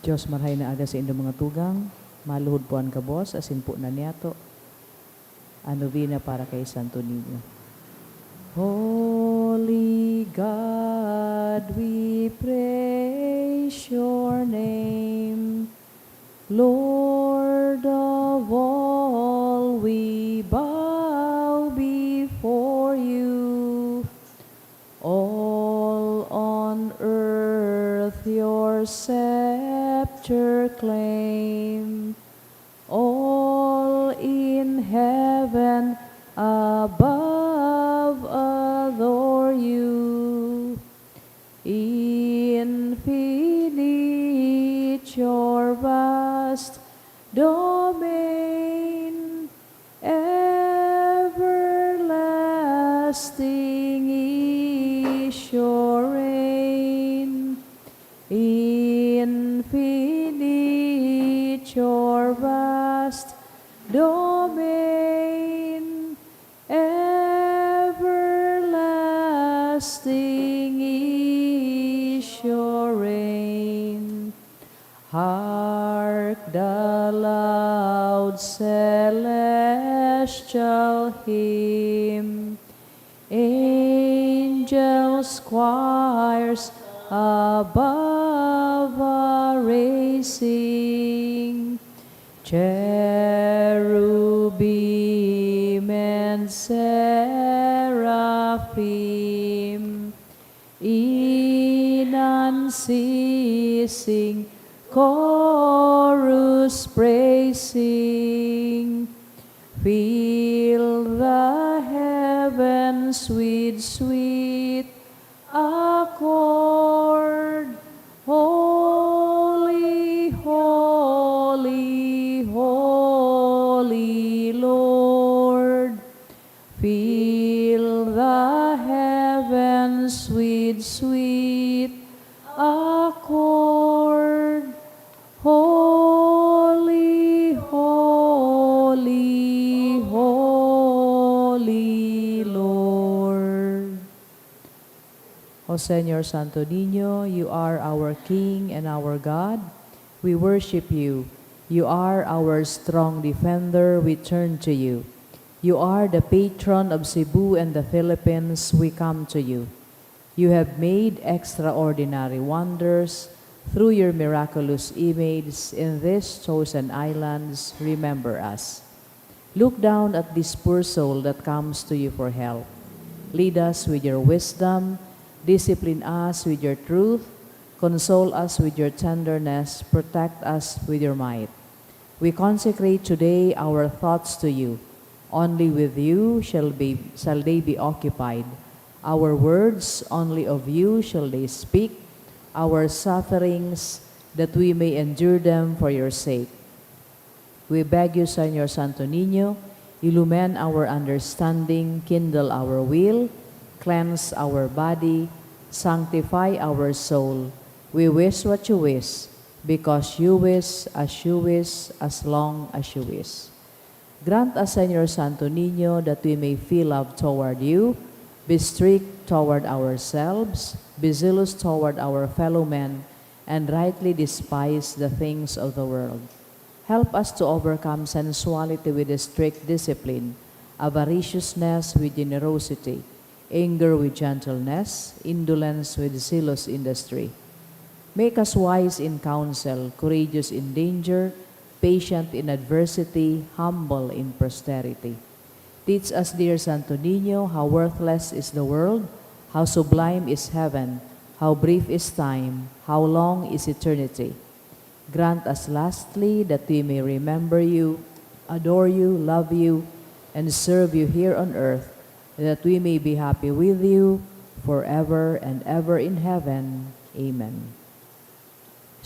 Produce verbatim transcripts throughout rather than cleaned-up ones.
Dios, marahay na aga sa indong mga tugang, maluhod po an gabos asin po na niyato. An novena para kay Santo Niño. Holy God, we praise your name. Lord of all, we bow before you. All on earth your scepter claim. All in heaven above adore you. Infinite your vast domain, everlasting is your reign. Infinite your vast domain, everlasting is your reign. Hark the loud celestial hymn, angels, choirs above are raising, cherubim and seraphim, in unceasing chorus praising. Fill the heavens with sweet accord. Holy, holy, holy Lord, fill the heavens with sweet accord. Holy, holy, holy Lord. O Señor Santo Niño, you are our King and our God. We worship you. You are our strong defender. We turn to you. You are the patron of Cebu and the Philippines. We come to you. You have made extraordinary wonders through your miraculous image in these chosen islands. Remember us. Look down at this poor soul that comes to you for help. Lead us with your wisdom, discipline us with your truth, console us with your tenderness, protect us with your might. We consecrate today our thoughts to you. Only with you shall be, shall they be occupied. Our words, only of you shall they speak. Our sufferings, that we may endure them for your sake. We beg you, Señor Santo Niño, illumine our understanding, kindle our will, cleanse our body, sanctify our soul. We wish what you wish, because you wish, as you wish, as long as you wish. Grant us, Señor Santo Niño, that we may feel love toward you, be strict toward ourselves, be zealous toward our fellow men, and rightly despise the things of the world. Help us to overcome sensuality with strict discipline, avariciousness with generosity, anger with gentleness, indolence with zealous industry. Make us wise in counsel, courageous in danger, patient in adversity, humble in prosperity. Teach us, dear Santo Niño, how worthless is the world, how sublime is heaven, how brief is time, how long is eternity. Grant us lastly that we may remember you, adore you, love you, and serve you here on earth, that we may be happy with you forever and ever in heaven. Amen.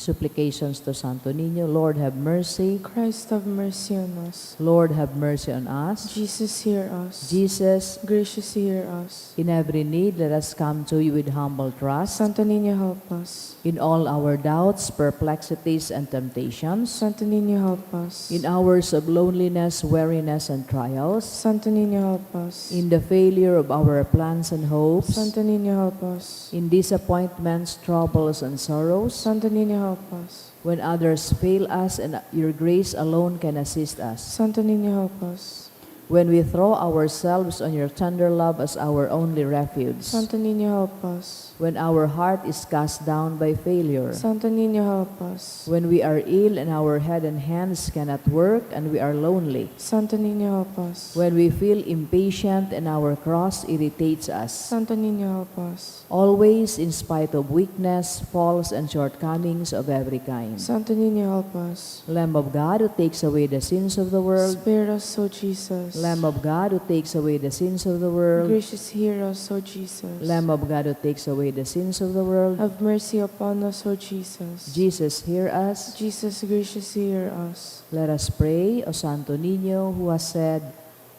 Supplications to Santo Niño. Lord, have mercy. Christ, have mercy on us. Lord, have mercy on us. Jesus, hear us. Jesus, graciously hear us. In every need, let us come to you with humble trust. Santo Niño, help us. In all our doubts, perplexities, and temptations. Santo Niño, help us. In hours of loneliness, weariness, and trials. Santo Niño, help us. In the failure of our plans and hopes. Santo Niño, help us. In disappointments, troubles, and sorrows. Santo Niño, Help us. When others fail us and your grace alone can assist us. Santo Niño, help us. When we throw ourselves on your tender love as our only refuge. Santo Niño, help us. When our heart is cast down by failure. Santo Niño, help us. When we are ill and our head and hands cannot work and we are lonely. Santo Niño, help us. When we feel impatient and our cross irritates us. Santo Niño, help us. Always, in spite of weakness, faults, and shortcomings of every kind. Santo Niño, help us. Lamb of God, who takes away the sins of the world. Spare us, O Jesus. Lamb of God, who takes away the sins of the world. Gracious, hear us, O Jesus. Lamb of God, who takes away the sins of the world. Have mercy upon us, O Jesus. Jesus, hear us. Jesus, gracious, hear us. Let us pray. O Santo Niño, who has said,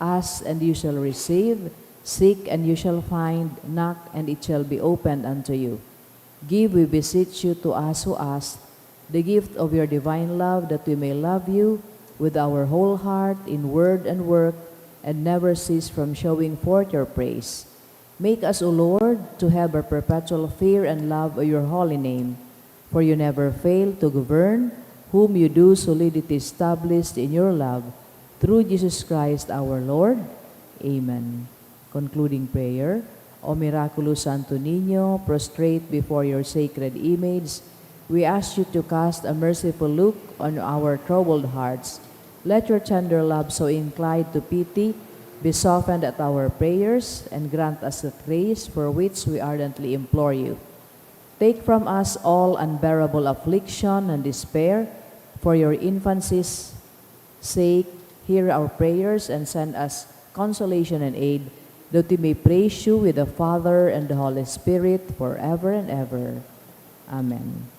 "Ask and you shall receive, seek and you shall find, knock and it shall be opened unto you." Give, we beseech you, to us who ask, the gift of your divine love, that we may love you with our whole heart, in word and work, and never cease from showing forth your praise. Make us, O Lord, to have a perpetual fear and love of your holy name, for you never fail to govern whom you do solidly establish in your love, through Jesus Christ our Lord. Amen. Concluding prayer. O Miraculous Santo Niño, prostrate before your sacred image, we ask you to cast a merciful look on our troubled hearts. Let your tender love, so inclined to pity, be softened at our prayers, and grant us that grace for which we ardently implore you. Take from us all unbearable affliction and despair. For your infancy's sake, hear our prayers and send us consolation and aid, that we may praise you with the Father and the Holy Spirit forever and ever. Amen.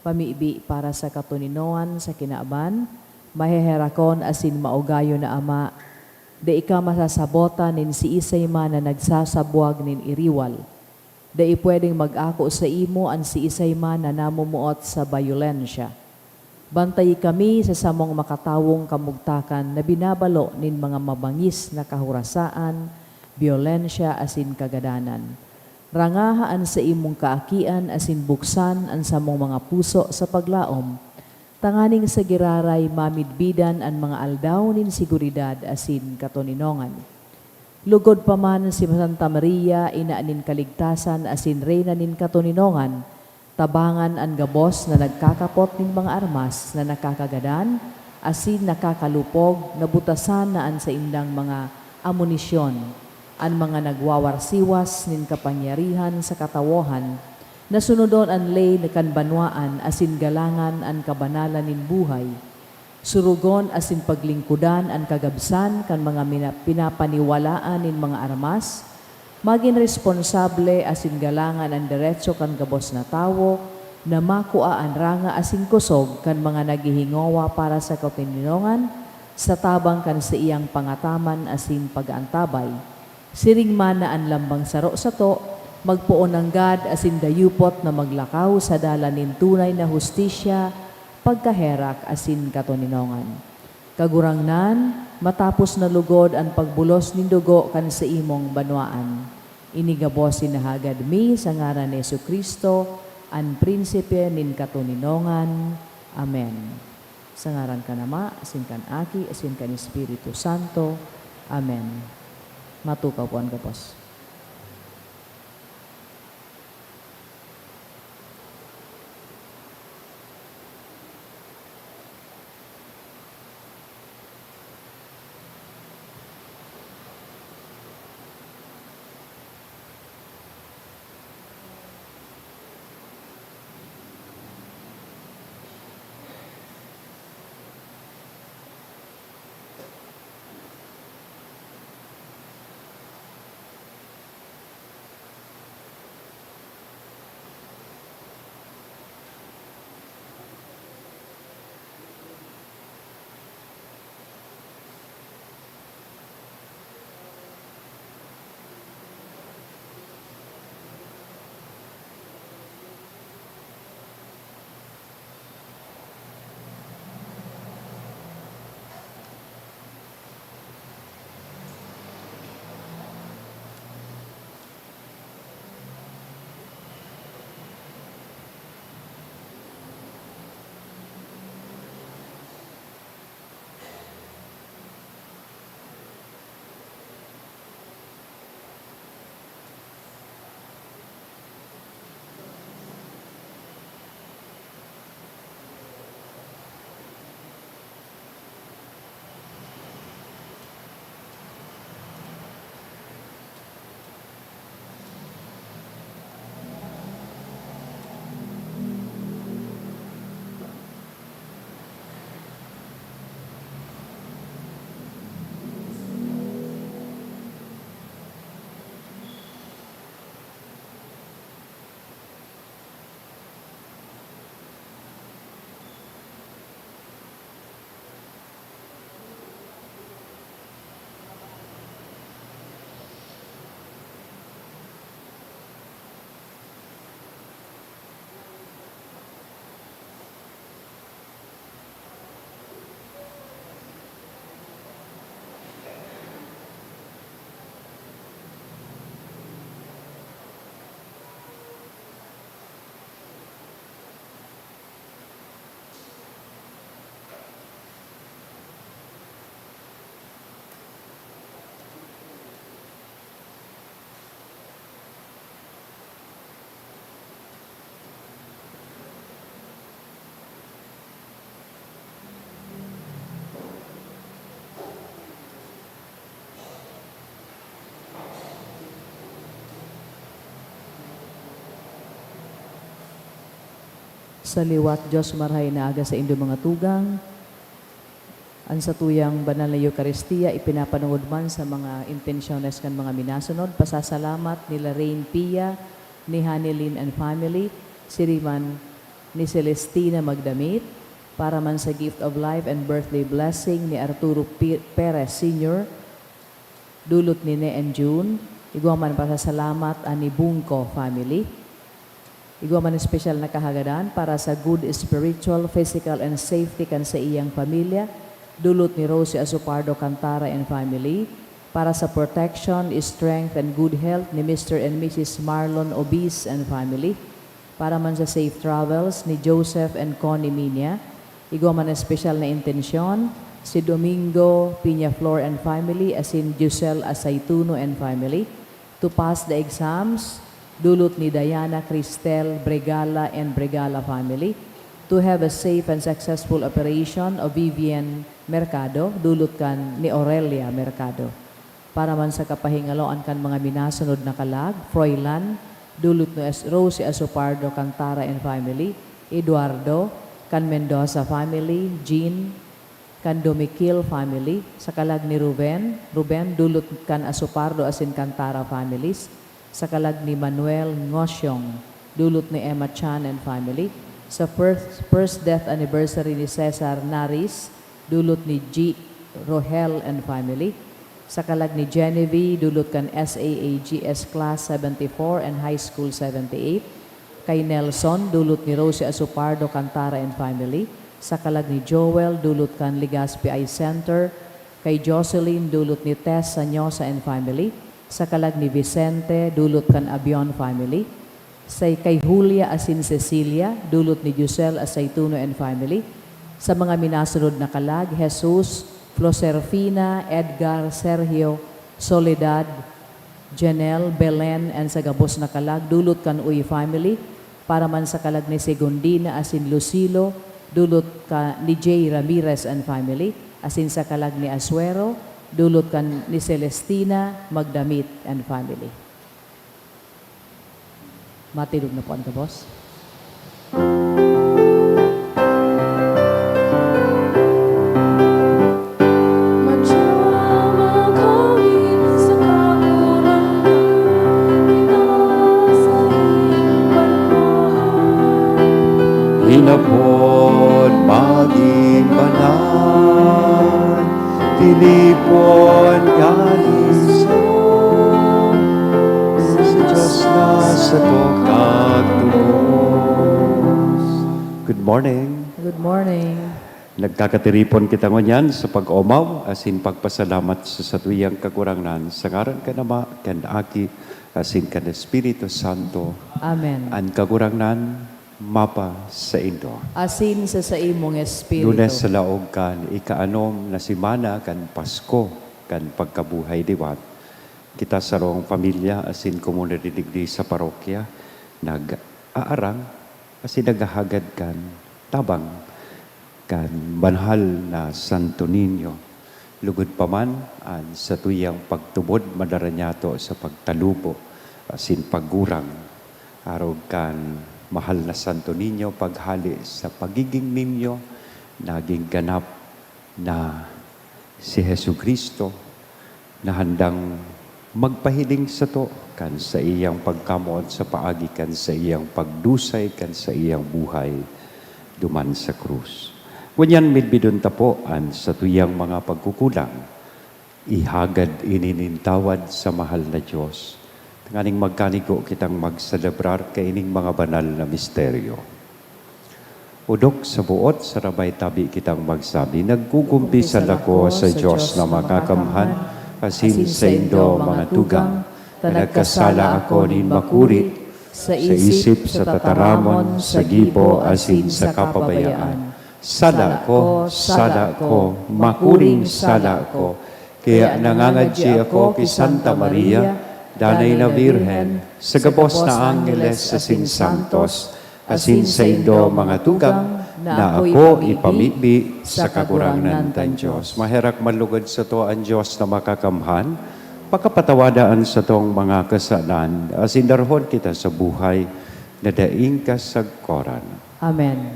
Pamibi para sa katoninoan sa kinaban. Maheherakon asin maugayon na Ama, dai ka masasabotan nin siisay man na nagsasabwag nin iriwal. Dai pwedeng mag-ako saimo an siisay man na namumuot sa bayolensya. Bantayi kami sa samong makatawong kamugtakan na binabalo nin mga mabangis na kahurasaan, byolensya asin kagadanan. Rangaha an saimong kaakian asin buksan an samong mga puso sa paglaom, tanganing sa giraray mamidbidan an mga aldaw nin seguridad asin katoninongan. Lugod pa man si Santa Maria, ina nin kaligtasan asin reyna nin katoninongan, tabangan an gabos na nagkakapot nin mga armas na nakakagadan asin nakakalupog na butasan na an saindang mga amunisyon, an mga nagwawarsiwas nin kapangyarihan sa katawohan, na sunodon an ley na kan banwaan asin galangan an kabanalan nin buhay. Surugon asin paglingkodan an kagabsan kan mga mina-, pinapaniwalaan nin mga armas, magin responsable asin galangan an deretso kan gabos na tawo na makua an ranga asin kosog kan mga naghihingowa para sa katoninongan sa tabang kan saiyang pangataman asin pag-aantabay. Siring man na an lambang saro sato magpoon nanggad asin dayupot na maglakaw sa dalan nin tunay na hustisya, pagkaherak asin katoninongan. Kagurangnan, matapos na lugod an pagbulos nin dugo kan saimong banwaan. Ini gabos sinahagad mi sa ngaran ni Jesu-Cristo, an Prinsipe nin katoninongan. Amen. Sa ngaran kan Ama, asin kan Aki, asin kan Espiritu Santo. Amen. Matukaw po an gabos. Sa liwat, Dios, marahay na aga saindo mga tugang. An satuyang banal na Eukaristia ipinapanongod man sa mga intensyones kan mga minasunod. Pasasalamat ni Lorraine Pia, ni Hanilyn and family, siriman ni Celestina Magdamit, para man sa gift of life and birthday blessing ni Arturo Pi-, Perez Senior, dulot ni Ne and June. Igwa man pasasalamat an ni Bungko family. Igwa man espesyal na kahagadan para sa good spiritual, physical, and safety kan sa iyang pamilya, dulot ni Rosie Azupardo Cantara and family, para sa protection, strength, and good health ni Mister and Missus Marlon Obis and family, para man sa safe travels ni Joseph and Connie Minia. Igwa man espesyal na intensyon, si Domingo Peñaflor and family, asin Giselle Asaituno and family, to pass the exams, dulot ni Diana Cristel Bregala and Bregala family, to have a safe and successful operation of Vivian Mercado, dulot kan ni Aurelia Mercado. Para man sa kapahingaloan kan mga minasunod na kalag, Froilan, dulot ni As-, Rosie Asopardo Cantara and family, Eduardo, kan Mendoza family, Jean, kan Domiquil family, sa kalag ni Ruben, Ruben, dulot kan Asopardo asin Cantara families, sa kalag ni Manuel Ngosyong, dulot ni Emma Chan and family, sa first, first death anniversary ni Cesar Naris, dulot ni G. Rohel and family, sa kalag ni Genevieve, dulot kan S A A G S Class seventy-four and High School seventy-eight, kay Nelson, dulot ni Rosie Asopardo Cantara and family, sa kalag ni Joel, dulot kan Legazpi Eye Center, kay Jocelyn, dulot ni Tess Sanyosa and family, sa kalag ni Vicente, dulot kan Abion family, sa kay Julia asin Cecilia, dulot ni Giselle Asaituno and family, sa mga minasunod na kalag, Jesus, Floserfina, Edgar, Sergio, Soledad, Janelle, Belen, and sa gabos na kalag, dulot kan Uy family, para man sa kalag ni Segundina asin Lucilo, dulot ka ni Jay Ramirez and family, asin sa kalag ni Asuero, dulot kan ni Celestina Magdamit and family. Matindog na po an gabos. Hinapon magin banal, tinipon kan Dios, sa Dios na sato kagtubos. Good morning. Good morning. Nagkakatiripon kita ngunyan sa pag-omaw asin pagpasalamat sa satuyang Kagurangnan, sa ngaran kan Ama, kan Aki, asin kan Espiritu Santo. Amen. An Kagurangnan mapa saindo. Asin sa saimong espiritu. Lunes sa laog kan ikaanom na semana kan Pasko kan pagkabuhay liwat, kita sarong pamilya asin komunidad digdi sa parokya nag-aarang asin naghahagad kan tabang kan banal na Santo Niño. Lugod pa man, an satuyang pagtubod madara niyato sa pagtalubo asin paggurang, arog kan mahal na Santo Niño, paghale sa pagiging niño, naging ganap na si Jesu-Cristo na handang magpahiling sato kan saiyang pagkamoot sa paagi kan saiyang pagdusay kan saiyang buhay duman sa krus. Ngunyan, midbidon ta po an satuyang mga pagkukulang. Ihagad ini nin tawad sa mahal na Dios, tanganing magkanigo kitang magselebrar kaining mga banal na misteryo. Odok sa buot, sarabay tabi kitang magsabi, "Nagkukumpisal ako sa Dios na makakamhan, asin saindo, mga tugang, ta nagkasala ako nin makuri, sa isip, sa tataramon, sa gibo, asin sa kapabayaan. Sala ko, sala ko, makuring sala ko." Kaya nangangadyi ako ki Santa Maria, Danay na Birhen, sa gabos na angheles asin santos, asin saindo, mga tugang, na ako ipamibi sa Kagurangnan tang Dios. Maherak manlugod sato an Dios na makakamhan, pakapatawada an satong mga kasalan, asin darhon kita sa buhay na daing kasagkoran. Amen.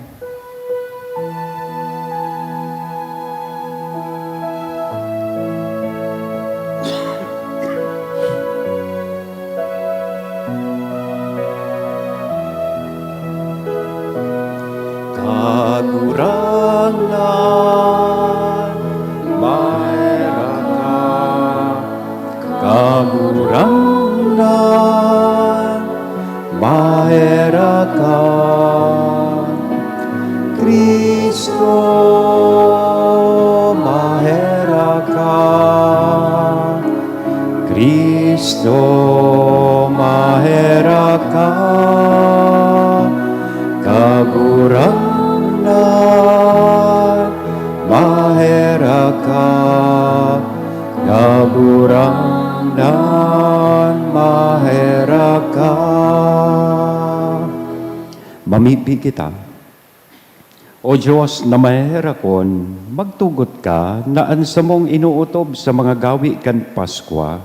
Kagurangnan, maherak ka. Kagurangnan, maherak ka. Cristo, maherak ka. Cristo, maherak ka. Kagurangnan, maherak ka. Kagurangnan, maherak ka. Mamibi kita. O Dios na maherakon, magtugot ka na an samong inootob sa mga gawe kan Paskwa,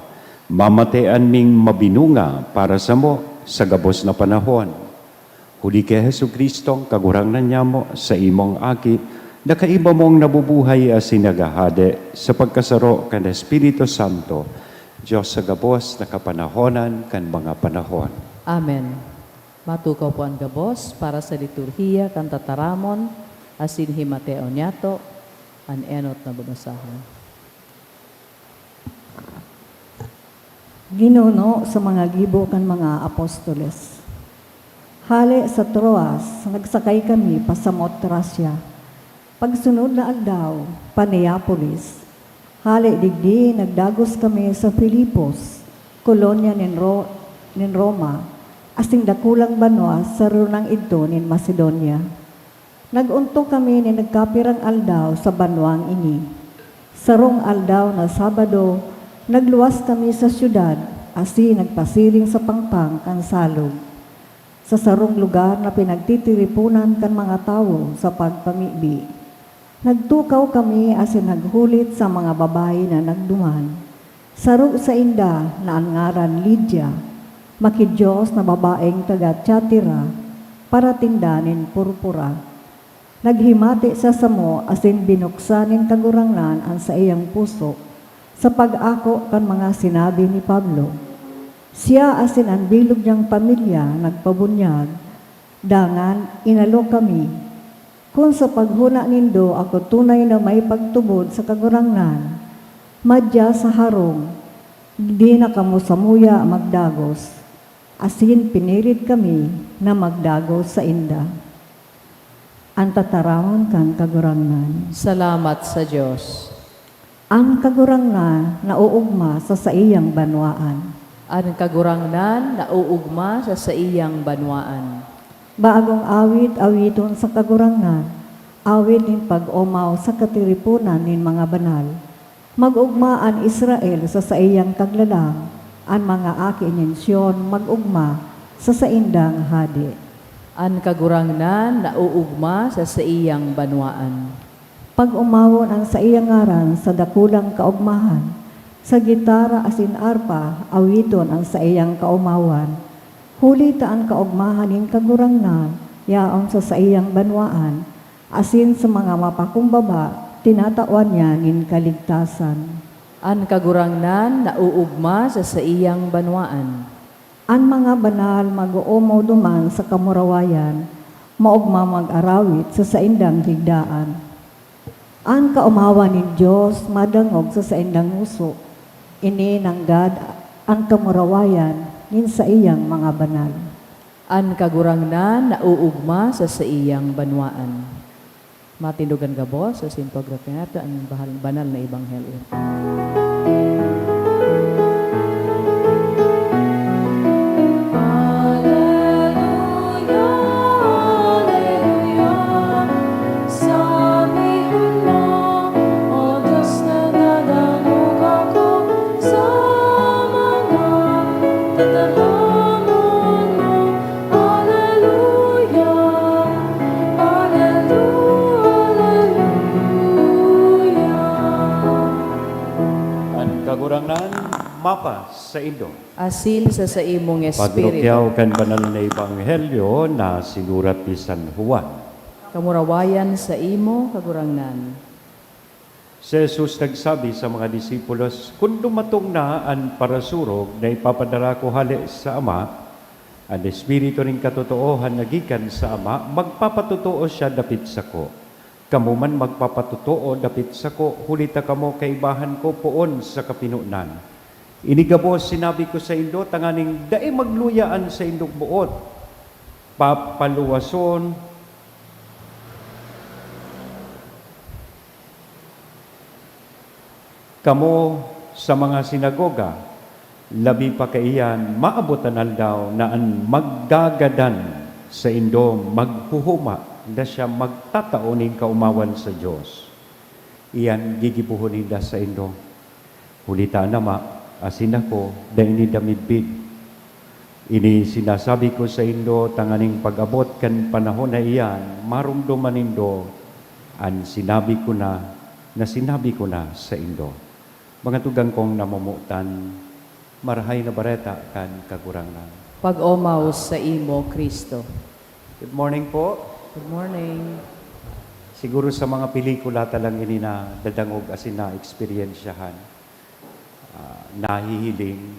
mamatean ming mabinunga para samo sa gabos na panahon. Huli ki Jesu-Cristo, an Kagurangnan nyamo, sa imong Aki, na kaiba mong nabubuhay asin naghahade sa pagkasaro kan Espiritu Santo, Dios sa gabos na kapanahonan kan mga panahon. Amen. Matukaw po an gabos para sa liturhiya kan tataramon asin himateon nyato. An enot na babasahon. Ginuno sa mga gibo kan mga apostoles. Hale sa Troas, nagsakay kami pasamot Tracia. Pagsunod na aldaw, pa Neapolis. Hale digdi, nagdagos kami sa Filipos, kolonya nin Ro-, nin Roma, asin dakulang banwa sa runang idto nin Macedonia. Nag-ontok kami nin nagkapirang aldaw sa banwang ini. Sarong aldaw na Sabado, nagluwas kami sa syudad asin nagpasiring sa pangpang kan salog, sa sarong lugar na pinagtitiriponan kan mga tawo sa pagpamibi. Nagtukaw kami asin naghulit sa mga babayi na nagduman. Saro sainda na an ngaran Lydia, maki-Dios na babaeng taga Tiatira, paratinda nin purpura. Naghimati siya samo asin binuksan nin Kagurangnan an saiyang puso sa pag-ako kan mga sinabi ni Pablo. Siya asin an bilog niyang pamilya nagpabunyag, dangan inalok kami. Kun sa paghona nindo ako tunay na may pagtubod sa Kagurangnan, madya sa harong, di na kamo samuya magdagos, asin pinilit kami na magdagos sainda. An tataramon kan Kagurangnan. Salamat sa Dios. An Kagurangnan naoogma sa saiyang banwaan. An Kagurangnan naoogma sa saiyang banwaan. Bagong awit, awiton sa Kagurangnan, awit nin pag-omaw sa katiriponan nin mga banal. Mag-ogma an Israel sa saiyang kaglalang, an mga aki nin Sion mag-ogma sa saindang hade. An Kagurangnan naoogma sa saiyang banwaan. Pag-omawon an saiyang ngaran sa dakulang kaogmahan, sa gitara asin arpa awiton an saiyang kaomawan. Huli ta an kaogmahan nin Kagurangnan yaon sa saiyang banwaan, asin sa mga mapakumbaba tinatawan niya nin kaligtasan. An Kagurangnan naoogma sa saiyang banwaan. An mga banal mag-oomaw duman sa kamurawayan, maogma mag-arawit sa saindang higdaan. An kaomawan nin Dios madangog sa saindang ngoso. Ini nanggad an kamurawayan nin saiyang mga banal. An Kagurangnan naoogma sa saiyang banwaan. Matindog an gabos sa Sinto Agrepianto, an bahal, banal na ebanghelyo. Aleluya, aleluya, sabihan mo, O Diyos, nadadangog ako sa mga tataramon mo. Aleluya, aleluya, aleluya. An Kagurangnan Mapa saindo. Asin sa saimong espiritu. Pagrukyaw kan banal na ebanghelyo na sinurat ni San Juan. Kamurawayan sa imo, Kagurangnan. Si Jesus nagsabi sa mga disipulos, "Kun dumatong na an parasurog na ipapadara ko hale sa Ama, an Espiritu nin katotoohan na gikan sa Ama, magpapatotoo siya dapit sako. Kamo man magpapatotoo dapit sako, huli ta kamo kaibahan ko poon sa kapinonan. Ini gabos sinabi ko saindo, tanganing dai magluya an saindong boot. Papaluwason kamo sa mga sinagoga, labi pa kaiyan maabot an aldaw na an maggagadan saindo maghuhuma na siya magtatao nin kaomawan sa Dios. Iyan gigibohon ninda saindo. Huli ta an Ama asin ako dai ninda midbid. Ini sinasabi ko saindo tanganing pag-abot kan panahon na iyan, maromdoman nindo an sinabi ko na, na sinabi ko na saindo. Mga tugang kong namomotan, Marahay na Bareta kan Kagurangnan. Pag-omaw sa imo, Kristo. Good morning po. Good morning. Siguro sa mga pelikula ta lang ini nadadangog asin naeksperyensyahan. Ah, nahihiling,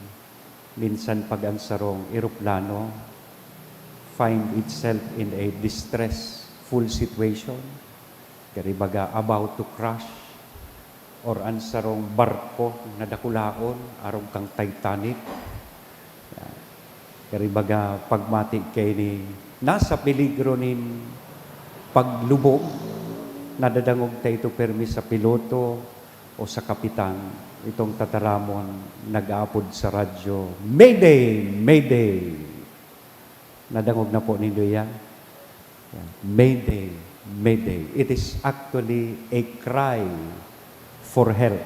minsan pag an sarong eroplano find itself in a distressful situation, kari baga about to crash, or an sarong barko na dakulaon, arog kan Titanic. Kari baga pagmati kaini nasa peligro nin paglubog, nadadangog ta ito permi sa piloto o sa kapitan, itong tataramon nag-aapod sa radyo, "Mayday! Mayday!" Nadangog na po nindo iyan? Yan. "Mayday! Mayday!" It is actually a cry for help.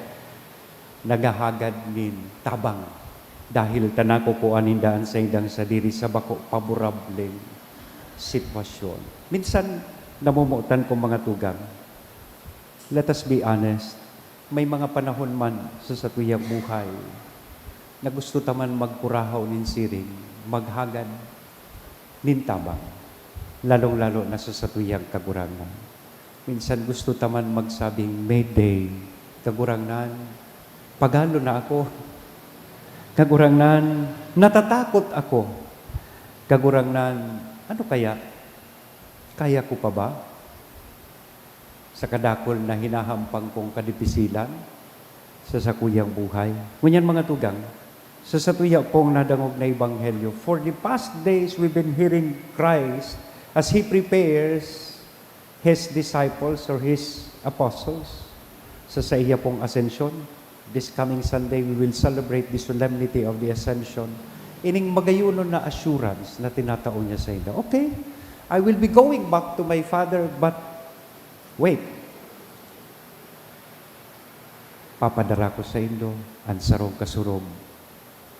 Naghahagad nin tabang dahil ta nakukuha ninda an saindang sadiri sa bako paborableng sitwasyon. Minsan, namomotan kong mga tugang, let us be honest, may mga panahon man sa satuyang buhay na gusto ta man magkurahaw nin siring, maghagad nin tabang, lalong-lalo na sa satuyang Kagurangnan. Minsan gusto ta man magsabing, "Mayday, Kagurangnan, pagalo na ako. Kagurangnan, natatakot ako. Kagurangnan, ano kaya? Kaya ko pa ba?" Sa kadakul na hinahampang kong kadipisilan sa sakuyang buhay. Ngunyan, mga tugang, sa satuya pong nadangog na ebanghelyo, for the past days, we've been hearing Christ as He prepares His disciples or His apostles sa saiya pong asensyon. This coming Sunday, we will celebrate the solemnity of the Ascension. Ining magayonon na assurance na tinatao niya sa inyo. "Okay, I will be going back to my Father, but wait. Papadara ko saindo an sarong kasurog.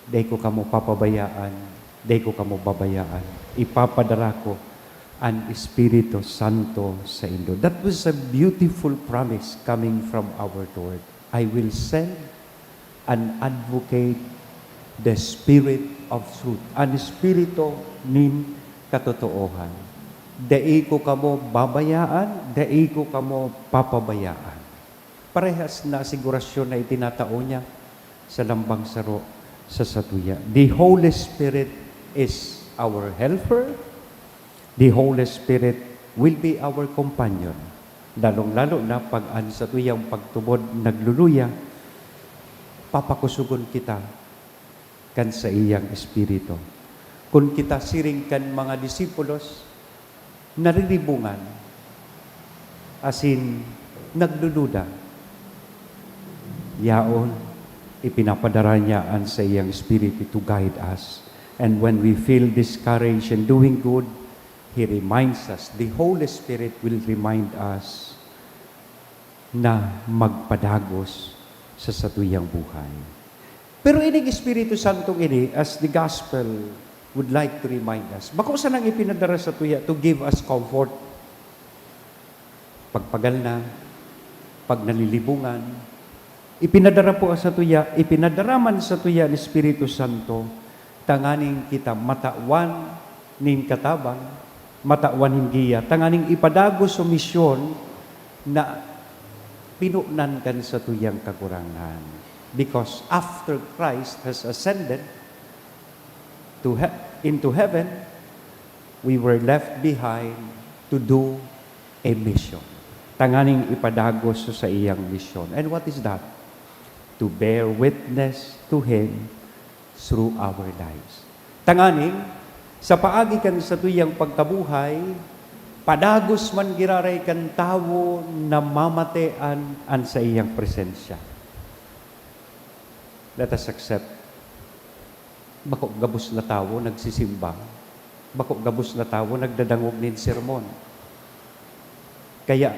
Dai ko kamo papabayaan, dai ko kamo babayaan. Ipapadara ko an Espiritu Santo saindo." That was a beautiful promise coming from our Lord. "I will send an advocate, the Spirit of truth." An Espiritu nin katotoohan. "Dai ko kamo babayaan, dai ko kamo papabayaan." Parehas na asigurasyon na itinatao niya sa lambang saro sa satuya. The Holy Spirit is our helper. The Holy Spirit will be our companion. Lalong-lalo na pag an satuyang pagtubod nagluluya, papakusugon kita kan saiyang Espiritu. Kun kita siring kan mga disipulos, nariribungan, asin nagdududa, yaon, ipinapadara niya an saiyang Espiritu to guide us. And when we feel discouraged in doing good, He reminds us, the Holy Spirit will remind us na magpadagos sa satuyang buhay. Pero ining Espiritu Santong ini, as the Gospel would like to remind us, bako sanang ipinadara satuya to give us comfort. Pag pagal na, pag nalilibungan, Ipinadara po sa tuya, ipinadara man sa tuya ni Espiritu Santo, tanganing kita matawan nin katabang, matawan nin giya, tanganing ipadagos so misyon na pinunan kan satuyang Kagurangnan. Because after Christ has ascended to he-, into heaven, we were left behind to do a mission. Tanganing ipadagos sa saiyang misyon. And what is that? To bear witness to Him through our lives. Tanganing, sa paagi kan satuyang pagkabuhay, padagos man giraray kan tawo na mamatean an saiyang presensya. Let us accept. Bako gabos na tawo nagsisimba. Bako gabos na tawo nagdadangog nin sermon. Kaya,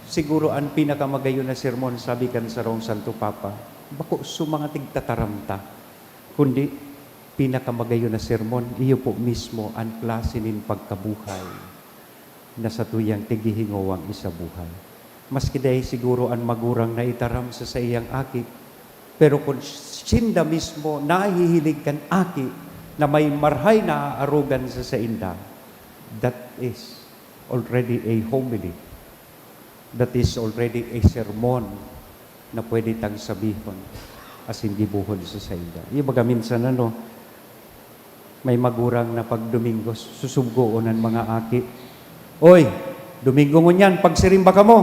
siguro an pinakamagayon na sermon, sabi kan sarong Santo Papa, bako sa mga tigtataram ta, kundi pinakamagayon na sermon, iyo po mismo an klase nin pagkabuhay na satuyang tigihingowang isabuhay. Maski dai siguro an magurang naitaram sa saiyang aki, pero kun sinda mismo nahihiling kan aki na may marahay na aarogan sa sainda, that is already a homily. That is already a sermon na pwede tang sabihon asin gibohon sa sainda. Yung baga minsan, ano, may magurang na pag Domingo, susubgoon an mga aki, "Oy, Domingo ngunyan, pagsirimba kamo!"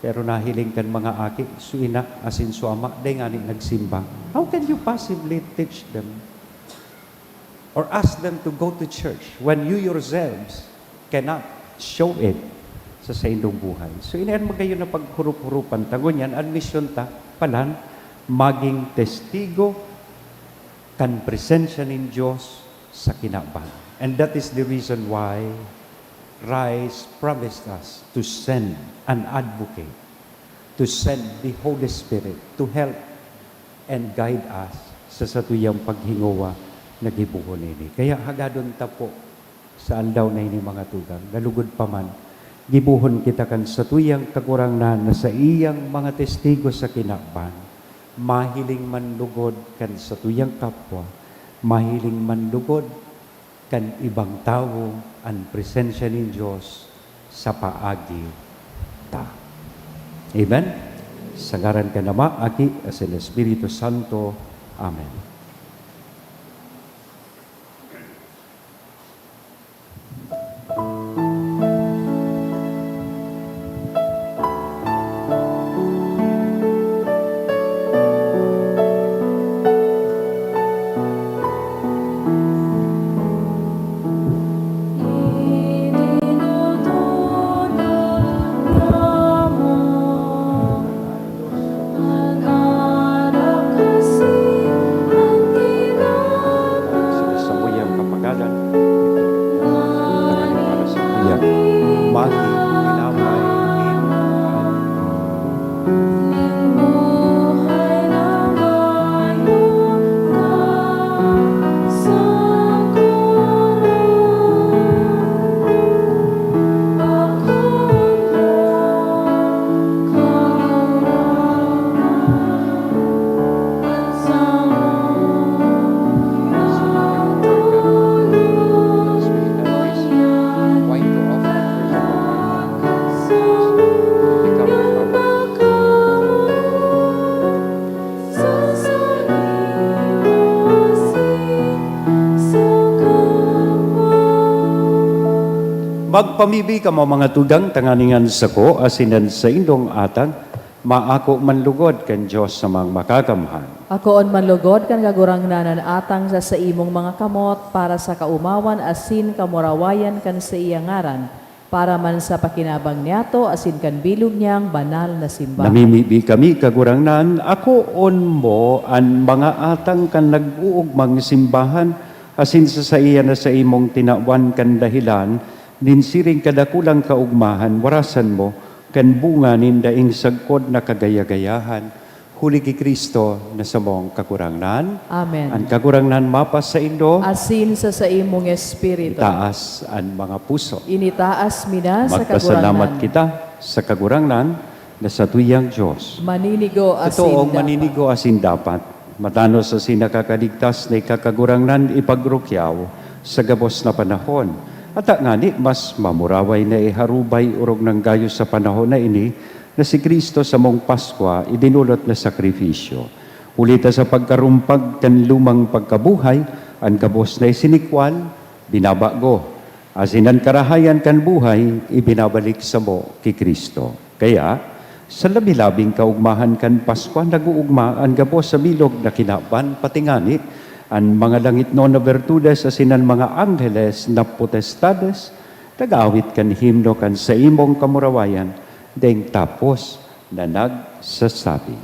Pero nahiling kan mga aki, so ina asin so ama, dai ngani nagsimba. How can you possibly teach them or ask them to go to church when you yourselves cannot show it sa saindong buhay? So, ini an magayon na paghurup-hurupan ta. Ngunyan, an misyon ta, palan, magin testigo kan presensya nin Dios sa kinaban. And that is the reason why Christ promised us to send an advocate, to send the Holy Spirit to help and guide us sa satuyang paghingowa na gibohon ini. Kaya hagadon ta po sa aldaw na ini, mga tugang, na lugod pa man, gibohon kita kan satuyang Kagurangnan na saiyang mga testigo sa kinaban, mahiling man lugod kan satuyang kapwa, mahiling man lugod kan ibang tawo an presensya nin Dios sa paagi ta. Amen? Sa ngaran kan Ama, Aki, asin Espiritu Santo. Amen. Sa uyang kapagalan, tanganing para sa uyang magi, tinapay, Magpamibi kamo, mga tugang, tanganing an sako asin an saindong atang maako man lugod kan Dios na Makakamhan. Akoon man lugod kan Kagurangnan an atang sa saimong mga kamot para sa kaomawan asin kamurawayan kan saiyang ngaran, para man sa pakinabang niyato asin kan bilog niyang banal na simbahan. Namimibi kami, Kagurangnan, akoon mo an mga atang kan nag-uugmang simbahan, asin sa saiya na saimong tinawan kan dahelan nin siring kadakulang kaogmahan, warasan mo kan bunga nin daing sagkod na kagaya-gayahan, huli ki Cristo na samong Kagurangnan. Amen. An Kagurangnan mapasaindo. Asin sa saimong espiritu. Itaas an mga puso. Initaas mi na sa Magpasalamat Kagurangnan. kita sa Kagurangnan. Na satuyang Dios. Maninigo asin Totoong dapat. Maninigo asin dapat. Matanos asin nakakaligtas na ika, Kagurangnan, ipagrukyaw sa gabos na panahon. Ata ngani, mas mamuraway na iharubay orog nang gayo sa panahon na ini na si Cristo samong Paskwa, idinolot na sakrifisyo. Huli ta sa pagkarumpag kan lumang pagkabuhay, an gabos na isinikwal, binabago. Asin an karahayan kan buhay ibinabalik samo ki Cristo. Kaya, sa labi-labing kaugmahan kan Paskwa, nag-oogma an gabos sa bilog na kinaban, pati ngani an mga langitnon na bertudes asin an mga angheles na potestades, nag-aawit kan himno kan saimong kamurawayan, daing tapos na nagsasabi,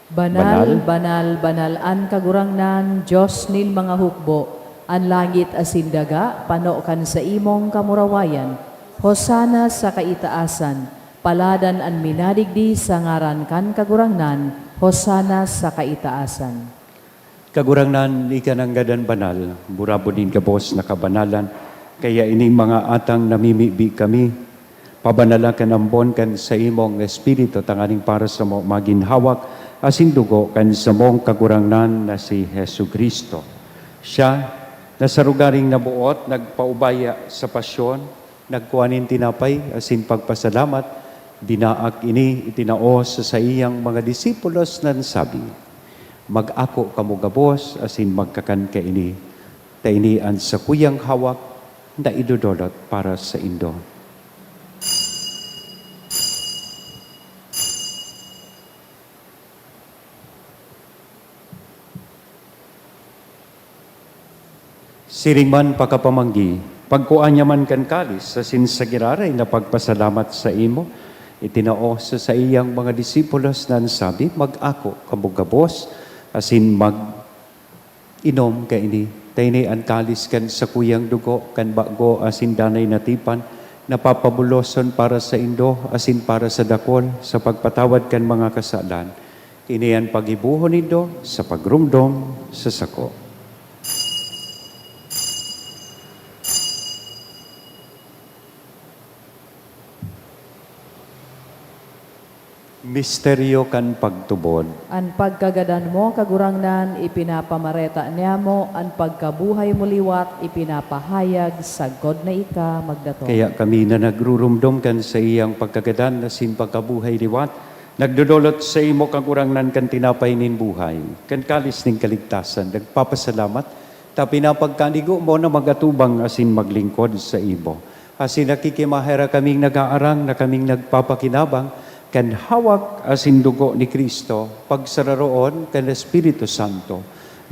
Banal, Banal. Banal, banal an Kagurangnan, Dios nin mga hukbo. An langit asin daga pano kan saimong kamurawayan. Hosana sa kaitaasan. Paladan an minadigdi sa ngaran kan Kagurangnan. Hosana sa kaitaasan. Kagurangnan, ika nanggad an banal, burabod nin gabos na kabanalan. Kaya ining mga atang namimibi kami, pabanala kan ambon kan saimong Espiritu, tanganing para samo magin hawak asin dugo kan samong Kagurangnan na si Jesu-Cristo. Siya, na sa rogaring naboot, nagpaubaya sa pasyon, nagkua nin tinapay asin pagpasalamat, binaak ini, itinao sa saiyang mga disipulos na nagsabi, "Mag-ako kamo gabos asin magkakan kaini, ta ini an sakuyang hawak na idodolot para saindo." Siring man pakapamanggi, pagkua niya man kan kalis asin sa giraray na pagpasalamat saimo, itinao sa saiyang mga disipulos na nagsabi, "Mag-ako kamo gabos asin mag-inom kaini, ta ini an kalis kan sakuyang dugo kan bago asin danay na tipan, na papabuloson para saindo asin para sa dakol sa pagpatawad kan mga kasalan. Ini an paggibohon nindo sa pagromdom sa sako." Misteryo kan pagtubod. An pagkagadan mo, Kagurangnan, ipinapamareta niamo, an pagkabuhay mo liwat ipinapahayag, sagkod na ika magdatong. Kaya kami na nagruromdom kan saiyang pagkagadan asin pagkabuhay liwat, nagdodolot saimo, Kagurangnan, kan tinapay nin buhay, kan kalis nin kaligtasan, nagpapasalamat ta pinapagkanigo mo na mag-atubang asin maglingkod saimo. Asin nakikimaherak kaming nag-aarang na kaming nagpapakinabang kan hawak asin dugo ni Cristo, pagsararoon kan Espiritu Santo.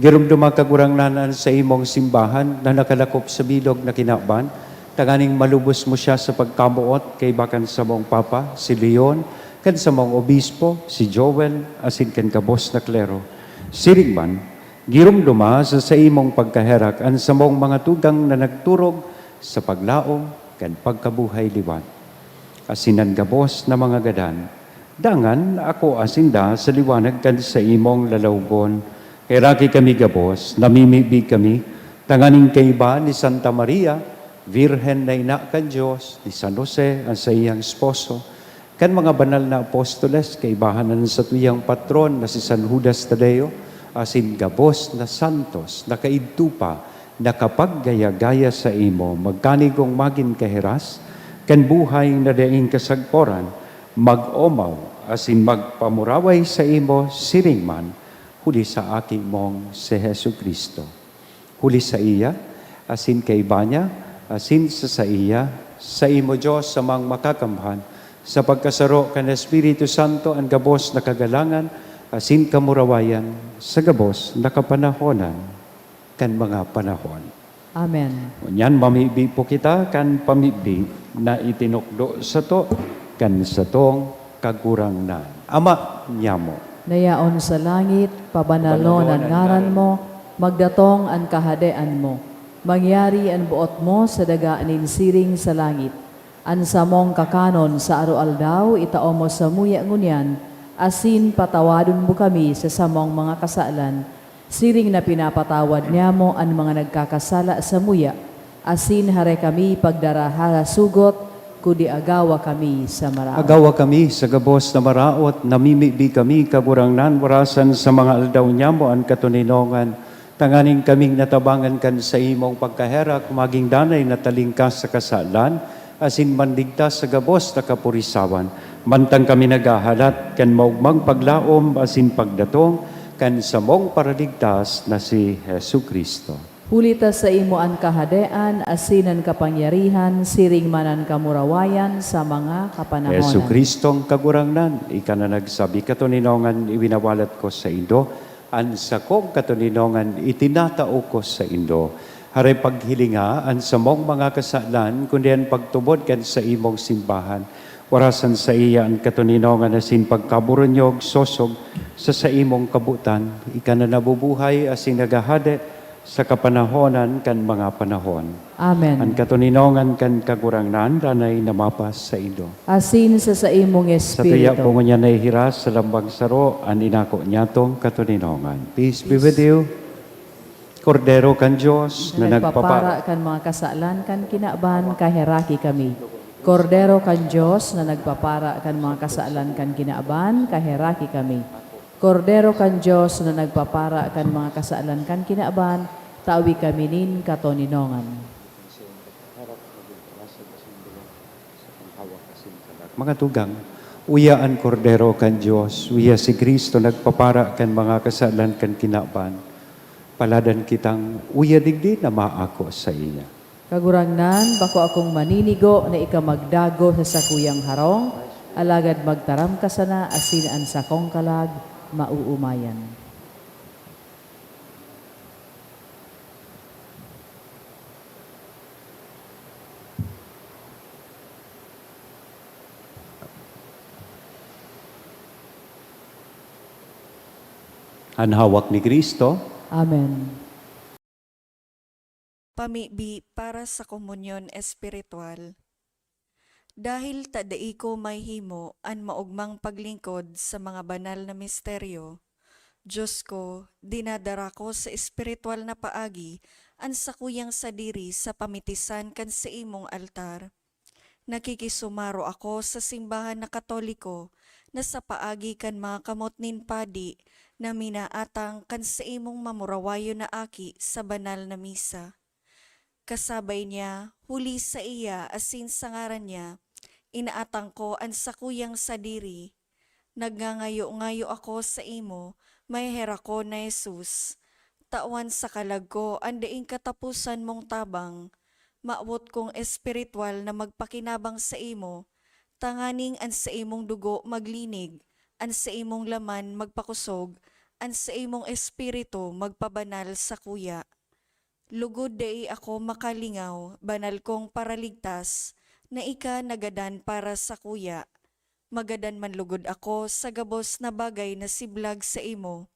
Giromdoma, Kagurangnan, an saimong simbahan na nakalakop sa bilog na kinaban, tanganing malubos mo siya sa pagkamoot kaiba kan samong Papa, si Leon, kan samong Obispo, si Joel, asin kan gabos na klero. Siring man, giromdoma sa saimong pagkaherak an samong mga tugang na nagturog sa paglaom kan pagkabuhay liwat, asin an gabos na mga gadan. Dangan akoa sinda sa liwanag kan saimong lalawgon. Heraki kami gabos, namimibi kami, tanganing kaiba ni Santa Maria, Birhen na ina kan Dios, ni San Jose, an saiyang esposo, kan mga banal na apostoles, kaibahan an satuyang patron na si San Judas Tadeo, asin gabos na santos na kaidto pa nakapaggaya-gaya saimo, magkanigong magin kahiras kan buhay na daing kasagkoran, mag-omaw asin magpamuraway saimo siring man, huli sa Aki mong si Jesu-Cristo. Huli saiya, asin kaiba niya, asin sa saiya, saimo, Dios, Amang Makakamhan, sa pagkasaro kan Espiritu Santo, an gabos na kagalangan asin kamurawayan sa gabos na kapanahonan kan mga panahon. Amen. Ngunyan, mamibi po kita kan pamibi na itinukdo sato kan satong Kagurangnan. Ama niamo. Na yaon sa langit, pabanalon an ngaran mo, magdatong an kahadean mo. Mangyari an boot mo sa daga nin siring sa langit. An samong kakanon sa aroaldaw itao mo samuya ngunyan, asin patawadon mo kami sa samong mga kasalan, siring na pinapatawad niamo an mga nagkakasala samuya, asin hare kami pagdara ha sugot, kundi agawa kami sa maraot. Agawa kami sa gabos na maraot, namimibi kami, Kagurangnan, warasan sa mga aldaw niyamo an katoninongan, tanganing kaming natabangan kan saimong pagkaherak, magin danay na talingkas sa kasalan, asin manligtas sa gabos na kapurisawan, mantang kami naghahalat kan maogmang paglaom asin pagdatong kan samong Paraligtas na si Jesu-Cristo. Huli ta saimo an kahadean asin an kapangyarihan siring man an kamurawayan sa mga kapanahonan. Jesu-Cristong Kagurangnan, ika na nagsabi, "Katoninongan iwinawalat ko saindo, an sakong katoninongan itinatao ko saindo." Haray paghilinga an samong mga kasalan, kundi an pagtubod kan saimong simbahan. Warasan saiya an katoninongan asin pagkaburunyog sosog sa saimong kabotan. Ika na nabubuhay asin naghahade sa kapanahonan kan mga panahon. Amen. An katoninongan kan Kagurangnan danay na mapas saindo. Asin sa saimong Sa tuya espiritu. po ngunyan nahihiras sa lambang saro an inako niyatong katoninongan. Peace be with you. Kordero kan Dios na nagpapara. Nagpapara kan mga kasalan kan kinaban, kaheraki kami. Kordero kan Dios na nagpapara kan mga kasalan kan kinaban, kaheraki kami. Kordero kan Dios na nagpapara kan mga kasalan kan kinaban, tawi kami nin katoninongan. Mga tugang, uya an Kordero kan Dios, uya si Cristo nagpapara kan mga kasalan kan kinaban. Paladan kitang uya digdi na maako saiya. Kagurangnan, bako akong maninigo na ika magdago sa sakuyang harong, alagad magtaram ka sana asin an sakong kalag maoomayan. An hawak ni Cristo. Amen. Pamibi para sa komunyon espiritual. Dahil ta dai ko mahihimo an maogmang paglingkod sa mga banal na misteryo, Dios ko, dinadara ko sa espiritual na paagi an sakuyang sadiri sa pamitisan kan saimong altar. Nakikisumaro ako sa simbahan na Katoliko na sa paagi kan mga kamot nin padi na minaatang kan saimong mamurawayon na aki sa banal na misa. Kasabay niya, huli saiya asin sa ngaran niya, inaatang ko an sakuyang sadiri. Nagngangayo-ngayo ako saimo, maheherak ko na Jesus, tawan sa kalag ko an daing kataposan mong tabang. Mawot kong espiritual na magpakinabang saimo, tanganing an saimong dugo maglinig, an saimong laman magpakosog, an saimong espiritu magpabanal sakuya. Lugod dai ako makalingaw, banal kong Paraligtas, na ika nagadan para sakuya. Magadan man lugod ako sa gabos na bagay na siblag saimo,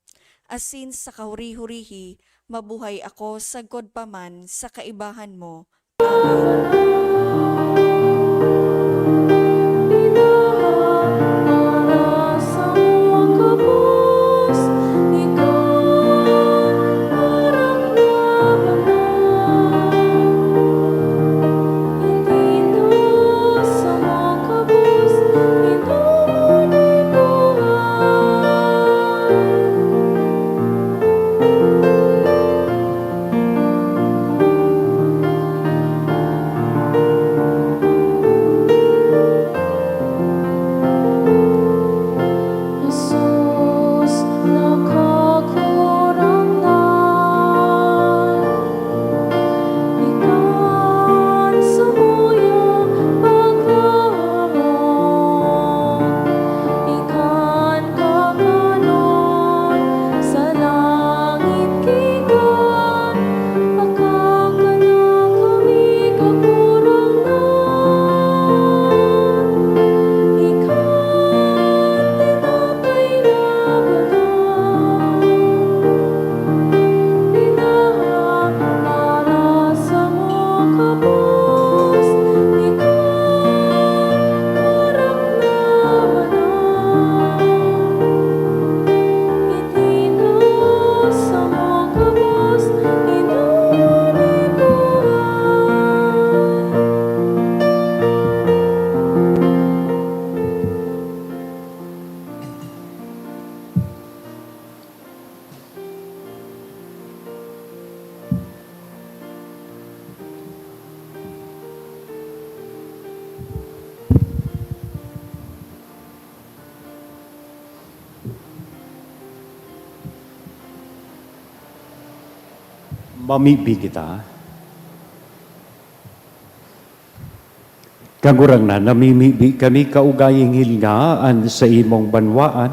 asin sa kahuri-hurihi mabuhay ako sagkod pa man sa kaibahan mo. Amen. Mamibi kita. Kagurangnan, namimibi kami kaugaying hilngaan sa imong banwaan,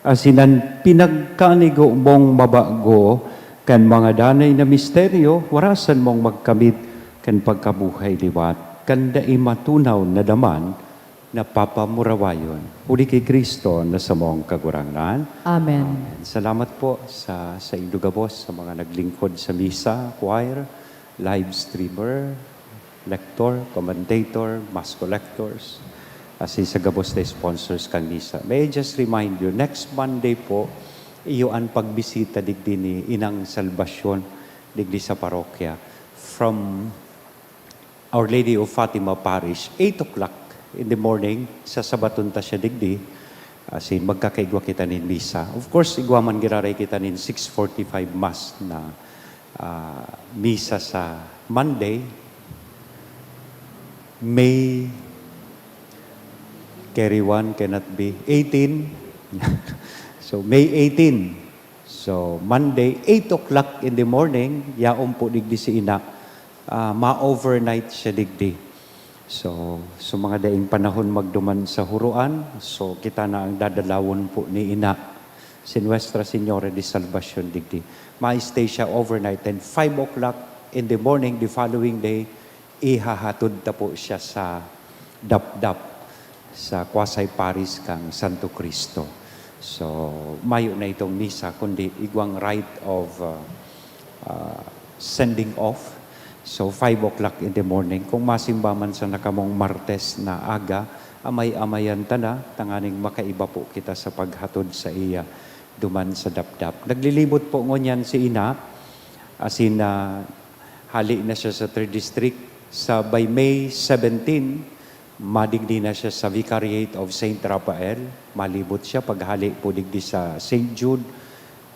asin an pinagkanigo mong mabago kan mga danay na misteryo, warasan mong magkamit kan pagkabuhay liwat, kan dai matunaw na daman na papamurawayon. Huli ki Cristo na samong Kagurangnan. Amen. Amen. Salamat po sa, sa indo gabos, sa mga naglingkod sa misa, choir, live streamer, lector, commentator, mass collectors, asin sa gabos na sponsors kan misa. May I just remind you, next Monday po, iyo an pagbisita digdi ni Inang Salvacion, digdi sa parokya. From Our Lady of Fatima Parish, eight o'clock in the morning, sasabaton ta siya digdi, asin magkakaigwa kita nin misa. Of course, igwa man giraray kita nin six forty-five Mass na, ah, misa sa Monday, May, carry one cannot be, eighteen. So, May eighteen. So, Monday, eight o'clock in the morning, yaon po digdi si Ina. Ah, ma-overnight siya digdi. So, so mga daing panahon magduman sa Huroan, so kita na ang dadalawon po ni Ina, si Nuestra Señora de Salvacion digdi. Ma-stay siya overnight, then five o'clock in the morning the following day, ihahatod ta po siya sa Dapdap, sa quasi-parish kan Santo Cristo. So, mayo na itong misa, kundi igwang rite of, uh, uh, sending off. So, five o'clock in the morning. Kung masimba man sana kamong Martes na aga, amay-amayan ta na, tanganing makaiba po kita sa paghatod saiya duman sa Dapdap. Naglilibot po ngunyan si Ina, asin, ah, hale na siya sa Third District. Sa, by May seventeen, madigdi na siya sa Vicariate of Saint Raphael. Malibot siya paghale po digdi sa Saint Jude,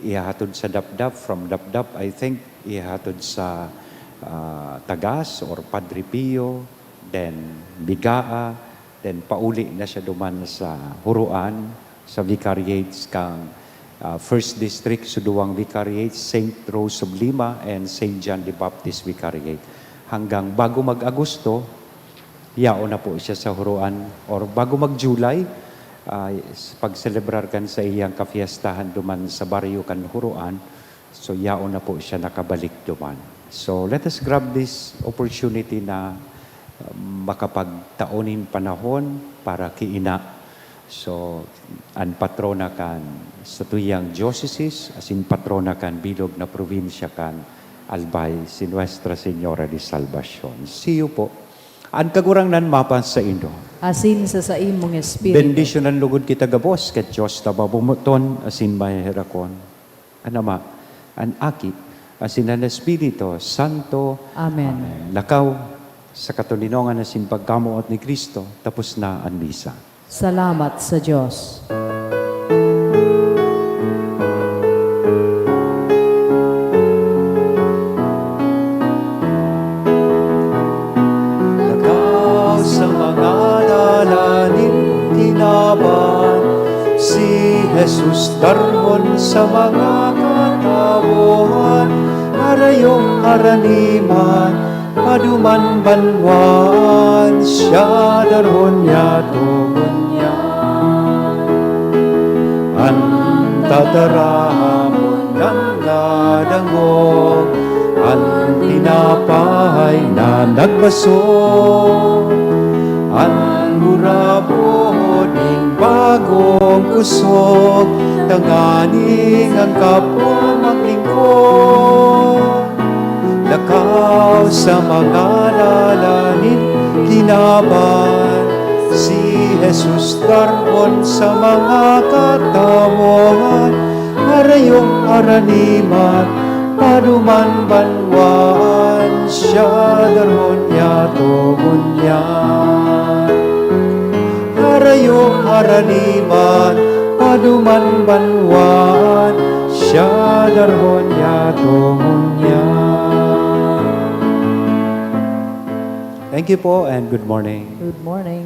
ihahatod sa Dapdap. From Dapdap, I think, ihahatod sa, ah, Tagas or Padre Pio, then Bigaa, then pauli na siya duman sa Huroan, sa vicariates kan, ah, First District, so duwang vicariates, Saint Rose of Lima and Saint John the Baptist Vicariate. Hanggang bago mag-Agosto, yaon na po siya sa Huroan, or bago mag-July, ah, pag-selebrar kan saiyang kafiestahan duman sa baryo kan Huroan, so yaon na po siya nakabalik duman. So let us grab this opportunity na, um, makapagtao nin panahon para ki Ina. So, an patrona kan satuyang diocese, asin patrona kan bilog na probinsya kan Albay, si Nuestra Señora de Salvacion. See you po. An Kagurangnan mapasaindo. Asin sa saimong espiritu. Bendisyonan lugod kita gabos kan Dios na mabumoton asin maheherakon, an Ama, an Aki, asin an Espiritu Santo. Amen. Amen. Lakaw sa katoninongan asin pagkamoot ni Cristo, tapos na an misa. Salamat sa Dios. Lakaw sa mga dala nin kinaban, si Jesus darhon sa mga katawohan, harayong haraniman, paduman banwaan, siya darhon niya togon niya. An tataramon kan nadangog, an tinapay na nagbasog, an burabod nin bagong kusog, tanganing an kapwa maglingkod. Lakaw sa mga dala nin kinaban, si Jesus darhon sa mga katawohan, harayong haraniman, paduman banwaan, siya darhon niya togon niya. Harayong haraniman, paduman banwaan, siya darhon niya togon niya. Thank you po and good morning. Good morning.